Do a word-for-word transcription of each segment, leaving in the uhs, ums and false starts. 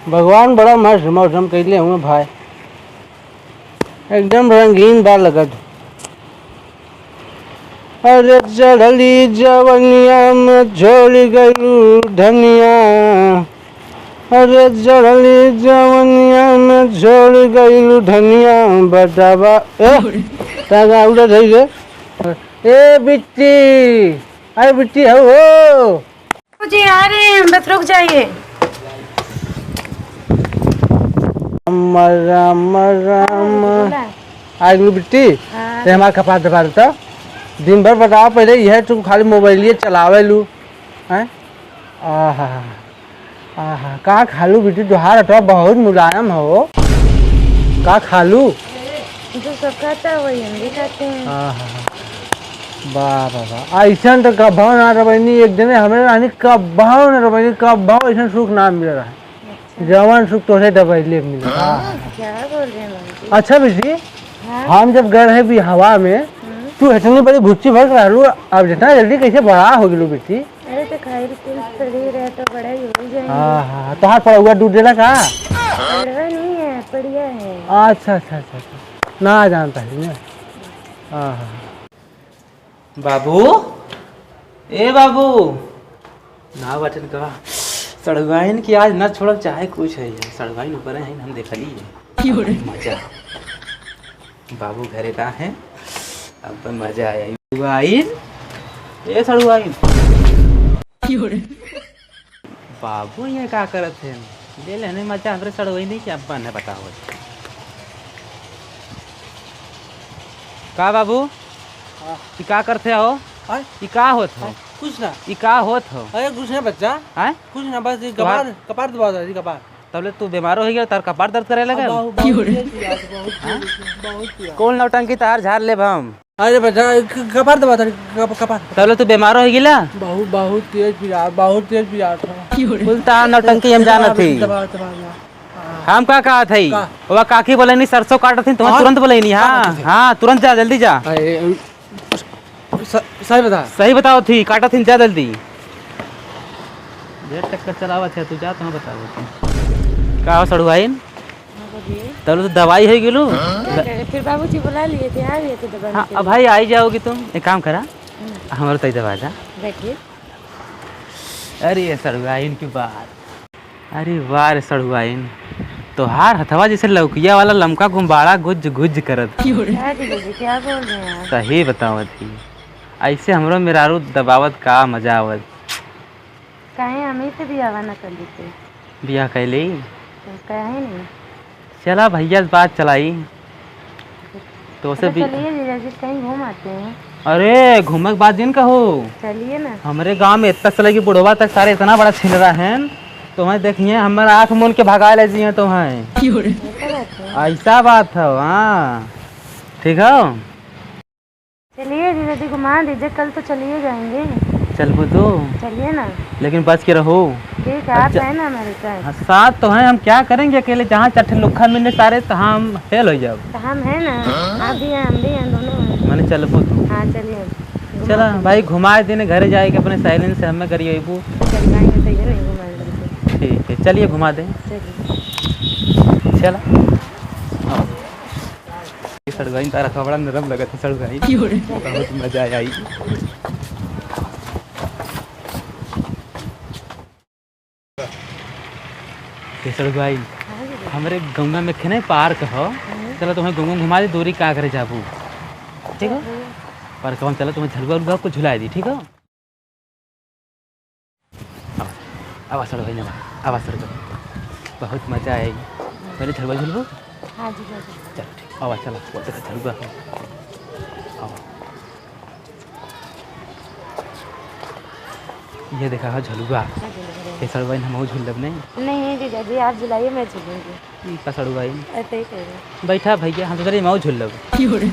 भगवान बड़ा मस्त मौसम कइले हुए भाई, एकदम रंगीन बा लगत। अरे चढ़ली जवनिया में झोल गइलू धनिया, अरे चढ़ली जवनिया में झोल गइलू धनिया, बतावा। ए, तागा उड़त है ये। ए बिट्टी, अरे बिट्टी हो, हो। जी, आ रहे हैं, बस रुक जाइए। राम, राम, राम। बोला। आ गई बिट्टी, हाँ। ते हमार कपार दबा देता। दिन भर बताओ, पहले यह तू खाली मोबाइलिए चलावे लू, हैं? आहा, आहा, का खालू बिट्टी, तोहार हथवा बहुत मुलायम हो। का खालू? जो सब खाता है, वही हम भी खाते हैं। आहा, वाह, वाह, वाह। ऐसन तो कब्बो ना रबैनी, एक दिन हमरे रानी कब्बो ना रबैनी, कब्बो ऐसन सुख ना मिल रहा है। अच्छा। जवन सुख तोहरे दबैले मिले। हाँ, हाँ। क्या बोल रहे हैं बाबूजी? अच्छा बिट्टी, हाँ? हम जब गए रहे बिहावा में, हम्म। तू इतनी बड़ी भुच्ची भर के रहलू, अब जितना जल्दी कैसे बड़ा हो गेलू बिट्टी? अरे तो खाइल पियल पड़ी रहे तो बड़ा ही हो जाएंगे। हाँ, हाँ, तोहार पड़ुआ दूध देला का? पड़वा नहीं है, पड़िया है। अच्छा, अच्छा, अच्छा, अच्छा। ना जानता है मैं। हाँ, हाँ। बाबू, ए बाबू, ना बटन का सड़ुआइन की आज न छोड़ब चाहे कुछ है, सड़ुआइन ऊपर है, हम देखली है। क्यों रे? मजा। बाबू घरे ना है, अब मजा आया। सड़ुआइन, ए सड़ुआइन। क्यों रे? बाबू, ये का करत है? ले लेने मजा, हमरे सड़वई नहीं कि अब्बा ने बताओ। का बाबू? हाँ। ई का करते हो? हाँ? ई का होत हो? हाँ, कुछ ना। ई का होत हो? अरे कुछ ना बच्चा। हाँ? कुछ ना, बस ये तोहार कपार, कपार दबा दे, कपार। तबले तू बीमारो हो गया, तार कपार दर्द करे लगे? बहुत, बहुत तेज पियास, बहुत तेज, बहुत पियास। कौन नौटंकी तार झाड़ लेब हम? अरे बच्चा, क-, कपार दबा दे, कप-, कपार। तबले तू बीमारो हो गिला? बहुत, बहुत तेज पियास, बहुत तेज पियास था। कुल तार नौटंकी हम जानत ही। दबा, दबा, दबा। हाँ। हम का कहत हई? का? वह काकी बोलेनी सरसों काटत ही, तुम्हें हाँ? तुरंत बोलेनी, का हाँ, बात है? हाँ, तुरंत जा, जल्दी जा। अरे, स-, सही बता। सही बताओ थी, काटत ही, जा जल्दी। ढेर चक्कर चलावत है, तू जा, तुम्हें बताओ थी। का हो सड़ुआइन? हाँ, बोलिए। तब तो दवाई हो गेलू। क्या करे? फिर बाबूजी बुला लिए थे, आ गए थे दबाने हाँ, के अब लिए। भाई आई जाओगी तुम, एक काम करा, हम्म। हमारे तई दबा जा। बैठिए। अरे, ये सड़ुआइन की बात। अरे वाह रे सड़ुआइन, तोहार हथवा जैसे लौकिया वाला लमका गुब्बारा गुज गुज करत। क्या जी, क्या बोल रहे हैं आप? सही बतावत ही, ऐसे हमरो मेहरारू दबावत का मजा आवत। काहे हम ही से बियाह ना कर लेते? बियाह कैले? तो काहे नहीं? चला भैया से बात चलाई। तो उसे तो भी चलिए जीजा जी, कहीं घूम आते हैं। अरे, घूमे के बात जिन कहो। चलिए ना। हमरे गांव में इतना चले कि बुढ़वा तक सारे इतना बड़ा छिनरा है, तुम्हें देखिए, हमारा आंख मूंद के भगा ले जिए तुम्हें। ऐसा बात है? ऐसा बात है, हाँ। ठीक है। चलिए जीजा जी, घुमा दीजिए, कल तो चलिए जाएंगे। चलबो तो? चलिए ना। लेकिन बच के रहो। ठीक है, आप अच्छा। हैं ना हमारे साथ। हाँ, साथ तो हैं, हम क्या करेंगे अकेले? जहाँ चट्टे लुक्खा मिलने सारे, तहाँ हम फेल हो जाओ। तो हम हैं ना, आप भी हैं, हम भी हैं, दोनों हैं। माने चलबो तू? हाँ, चलिए। घुमा चला दीजिए। भाई, घुमा देने, घरे जाए के अपने सहेलिन से हमें करिए अबू। चल जाएंगे, तो ये नहीं घुमाएंगे। ठीक है, चलिए घुमा दें। चलिए। चला। हाँ। ये सड़ुआइन तारा का बड़ा नरम लगत है सड़ुआइन। क्यों रे? बहुत मजा आया आई। ये सड़ुआइन, हाँ जी। हमरे गंगा में खेने पार्क हो, हम्म। चलो तुम्हें गंगा घुमा दे, दूरी का करे जाबू, ठीक है? चलो। पार्क में चलो, तुम्हें झलुआ उलुआ को झुला दी, ठीक है? आवा, आवा सड़ुआइन, आवा, आवा सड़ुआइन। बहुत मजा आई। पहले झलुआ झुलबो? हाँ जी, हाँ जी। चलो, ठीक। आवा, चलो, वो देखो झलुआ है। आवा। ये देखा है झलुआ। हाँ जी, हाँ जी। ये सड़ुआइन हमहू झूल लेब नहीं? नहीं, जीजा जी, आप झुलाइए, मैं झूलूंगी। ई का सड़ुआइन? ऐसे ही कह रहे हैं। बैठा भैया, हम तो चलिए, हमहू झूल लेब। नहीं।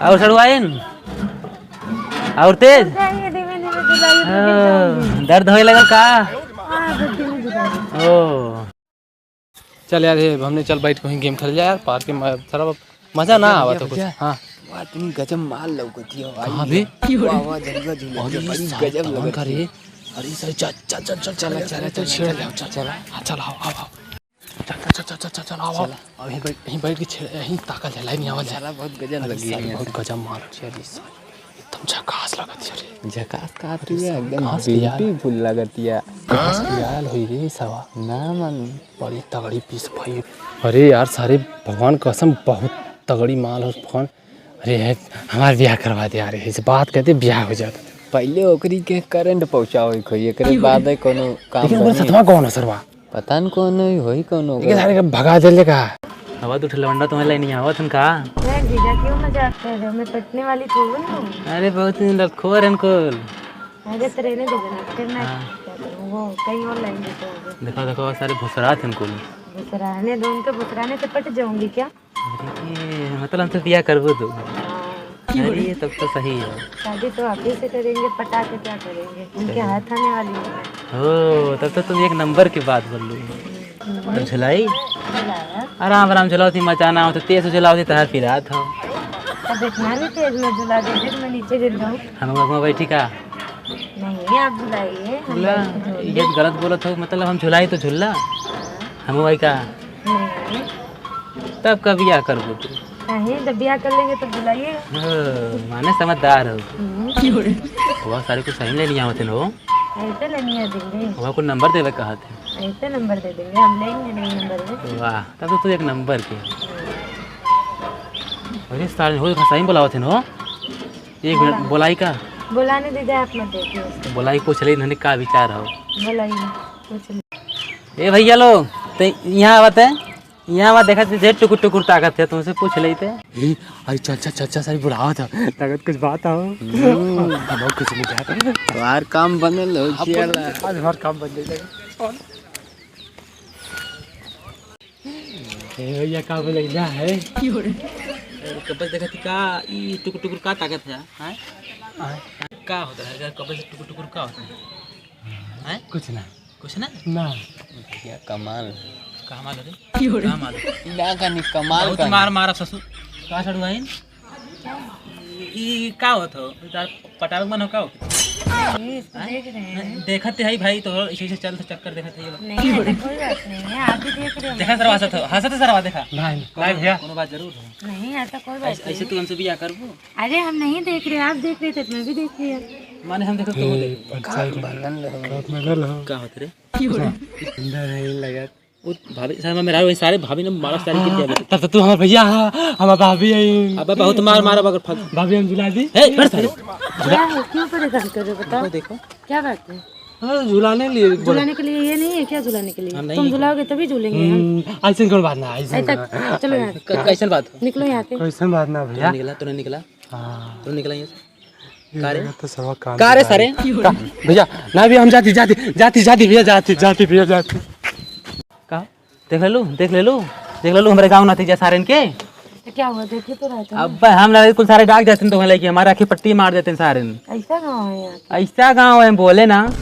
और सड़ुआइन? और तेज? जाइए, धीमे धीमे से जाइए, फिर हाँ, जाऊंगी। दर्द होए लगल का? हाँ, बस धीमे धीमे। ओ। चल यार, ये हमने चल बैठ के वहीं गेम खेल जाए यार, पार्क में। सारा मजा ना आवा तो कुछ। भैया, हाँ। वाह, तुम गजब माल लौकती हो भाई। कहाँ बे? वाह, वाह, झलुआ झूलती हो, अरे, बड़ी गजब सातवन का लगती रे। हो। अरे सर, चल, चल, चल, चल, चला, चला, चला, चला, चला, चला। चला। हाँ, चल, आओ, आओ, आओ। चल, चल, चल, चल, चल, चल, आओ, आओ। चला। अब यहीं बैठ, यहीं बैठ, यहीं बैठ के छे-, यहीं ताकल जाला, यहीं आवल जाला। साला बहुत गजब अरे लगी साला, है। बहुत गजब माल है, अरे साला। एकदम झकास लगत है, अरे। झकास का अरे तू है, साला, एकदम घास के यार। Beautiful लगत है। घास के यार होई रे साला। ना मन। बड़ी तगड़ी piece भाई। अरे यार, सारे भगवान कसम, बहुत तगड़ी माल हो भगवान। अरे है, हमार बियाह करवा दे यार, ऐसे बात कहते बियाह हो जाता। पहिले ओकरी के current पहुँचावे के होई, एकरे बादे कोनो काम लेकिन ओकर बनी। सतवा कौन है सरवा? पता न कौन होई, होई कौन लेकिन ओकर। सारे के भगा देले का? हवा तो लवंडा तुम्हें लेनी आवत हन का? मैं जीजा क्यों मजाक कर रहे हो? मैं पटने वाली थोड़ी ना हूँ। अरे बहुत ही लतखोर हन कुल। अरे तो रहने दे जना, फिर मैं हाँ। क्या करूँ? वो कहीं और लाएंगे तो होगा। देखो, देखो, सारे भुसरात हन कुल। भुसराने दो, उनके भुसराने से पट जाऊंगी क्या? अरे, मतलब हमसे बियाह करबो तू? हाँ। अरे, तब तो सही है। शादी तो आप ही से करेंगे, पटा के क्या करेंगे? उनके हाथ आने वाली हूँ मैं। ओ, तब तो तुम एक नंबर की बात बोल रही हो। हम्म। तब झुलाई? झुलाया। आराम, आराम झुलाओ थी, मचाना हो तो तेज से झुलाओ थी, तहार पिरात हो। अब इतना भी तेज मत झुला दीजिए कि मैं नीचे गिर जाऊँ। हम लोग में बैठी का? नहीं, आप झुलाइए, हम झुला? बैठ के झूल ये लें। गलत बोलत हो, मतलब हम झुलाई तो झुल्ला? हाँ। हम भाई का? नहीं। तब का बियाह करबो तू? नहीं, जब बियाह कर लेंगे तो बुलाइए। ओ, माने समझदार हो। हम्म। बहुत सारे कुछ सही ले लिया होते न हो। ऐसे लेनी है दिल्ली। वहाँ को नंबर देवे कहा थे। ऐसे नंबर दे देंगे, हम लेंगे नहीं नंबर में। वाह, तब तो तू एक नंबर के। अरे सारे हो सही बोलावत है न हो। एक मिनट, बोला। बोलाई का? बुलाने दीजिए, आप मत देखिए उसको। बोलाई, पूछ ले इन्होंने का विचार हो। बुलाइए, पूछ ले। ए भैया लो, ते यहाँ आवत है, यहाँ आवा, देखत है, जे टुकुर टुकुर ताकत है, तुमसे पूछ लेते। ए, अरे चल, चल, चल, चल, सारी बुढ़ावत है, ताकत कुछ बात हो। हम्म। हम कुछ नहीं कहते। तुम्हार काम बनल हो, आज किया ला। आज हमार काम बन जाएगा। ए भैया, का बोलैला है? कब से देखत ही का, ई टुकुर टुकुर का ताकत है, हैं? आय। का होता है, कब से टुकुर टुकुर का होता है? हैं? कुछ ना। कुछ ना? ना। भैया, कमाल। का माल रे? का माल? ना का नहीं, कमाल बहुत का मार नहीं। मारब ससुर। का छड़ुआइन? ई, ई का होत हो? तार पटावे के मन हो का हो? नहीं, इसको हैं? देख रहे हैं। नहीं, देखत है भाई, तो इसे, इसे चल, तो चक्कर देखत है ये लोग। नहीं, ऐसा कोई बात नहीं है, आप भी देख रहे हो। देखा सरवा हंसत हो, हंसत है सरवा, देखा। नहीं, नहीं भैया। कोनो बात जरूर हो। नहीं, ऐसा कोई बात ऐसे, ऐसे नहीं। तू हमसे बियाह करबो? अरे, हम नहीं देख रहे, आप देख रहे थे, तो मैं भी देख लिया। माने हम देखो, तो ए, देख। पंचायत में बनल हो। का होत रे? अंदर है, लगत। वो भाभी, सारे मेहरारू, सारे भाभी ने मारा, सारे के दिया। तब तो तू हमार भैया हा, हमार भाभी है। अबे बहुत मार मारा, मगर फक। भाभी हम झुला दी। ए, बैठ सारे। क्या है? क्यों परेशान कर रहे हो, बताओ। देखो, देखो। क्या बात है? हाँ, झुलाने लिए बोला। झुलाने के लिए ये नहीं है क्या? झुलाने के लिए हाँ, नहीं। तुम झुलाओगे तभी झूलेंगे हम। हम्म, ऐसे कौन बात ना, ऐसे ऐसा, कौन बात? चलो यहाँ से। क-, कैसन बात हो? निकलो यहाँ से। कैसन बात ना भैया? तूने निकला, तूने निकला? हाँ। तूने निकला यहाँ से? ये का रे? लगा तो सरवा कान का रे के सारे? का? भैया, ना भैया, हम जाती, जाती, जाती, जाती भैया, जाती, जाती भैया, जाती। का? देख ले लू, देख ले लू, देख ले लू, हमरे गाँव नतीजा सारेन के। तो क्या हुआ, देखे तो रहते हैं। अब्बे हम लगे कुल सारे डाक देते हैं तो लगे हमारे आँखें पट्टी मार देते हैं सारेन। ऐसा गाँव है यहाँ? ऐसा गाँव है, बोले ना,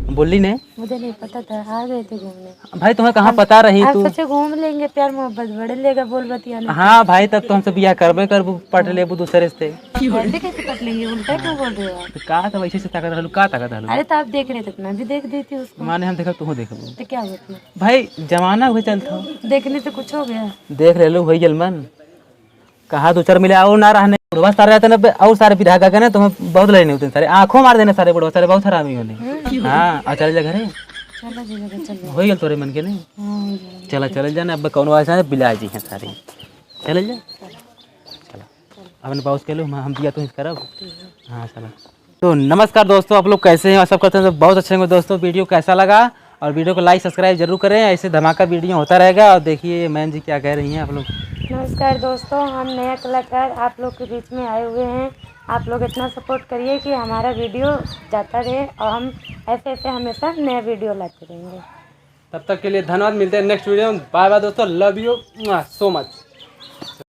बोली ने। मुझे नहीं पता था, आ गए थे घूमने। भाई, तुम्हें कहाँ अब, पता रही अब तू? सोचे घूम लेंगे, प्यार मोहब्बत बढ़ लेगा, बोल बतिया नहीं। हाँ भाई, तब तो हमसे बियाह करबे करबू, पट हाँ। लेबू दूसरे से। ऐसे कैसे पट लेंगे? उल्टा क्यों बोल रहे हो आप? तो का, तो वैसे से ताकत रहलू, का ताकत रहलू? अरे, तो आप देख रहे थे, तो मैं भी देख देती उसको। माने हम देखब, तू देखबू। तो क्या हुआ फिर? भाई, जमाना उहे चलत हो। देखने से कुछ हो गया? देख ले लो, वही जलमन। कहाँ दो चार मिले और ना रहने, बुढ़वा सारे रहते ना बे, और सारे विधा का कहने, तुम्हें बहुत लड़ने होते हैं सारे, आँखों मार देने सारे बुढ़वा, सारे बहुत हरामी होने। हम्म। हाँ, और चल जा घरे। चलो जी, चलो, चलो। हो गया तोरे मन के नहीं? हाँ, हो गया। चला, चल जाना, अब कौन वाला है, बिला जी हैं सारे। चल जा। चला। अपन बाउस के लो, हम, हम दिया तो करब। हाँ, चला। तो नमस्कार दोस्तों, आप लोग कैसे हैं? आशा करते हैं सब बहुत अच्छे होंगे। दोस्तों, video कैसा लगा? और video को like, subscribe जरूर करें, ऐसे धमाका video होता रहेगा। और देखिए मैम जी क्या कह रही हैं आप लोग। नमस्कार दोस्तों, हम नया कलाकार आप लोग के बीच में आए हुए हैं। आप लोग इतना support करिए कि हमारा video जाता रहे और हम ऐसे ऐसे हमेशा नया video लाते रहेंगे। तब तक के लिए धन्यवाद, मिलते हैं next video में। Bye bye दोस्तों, love you so much।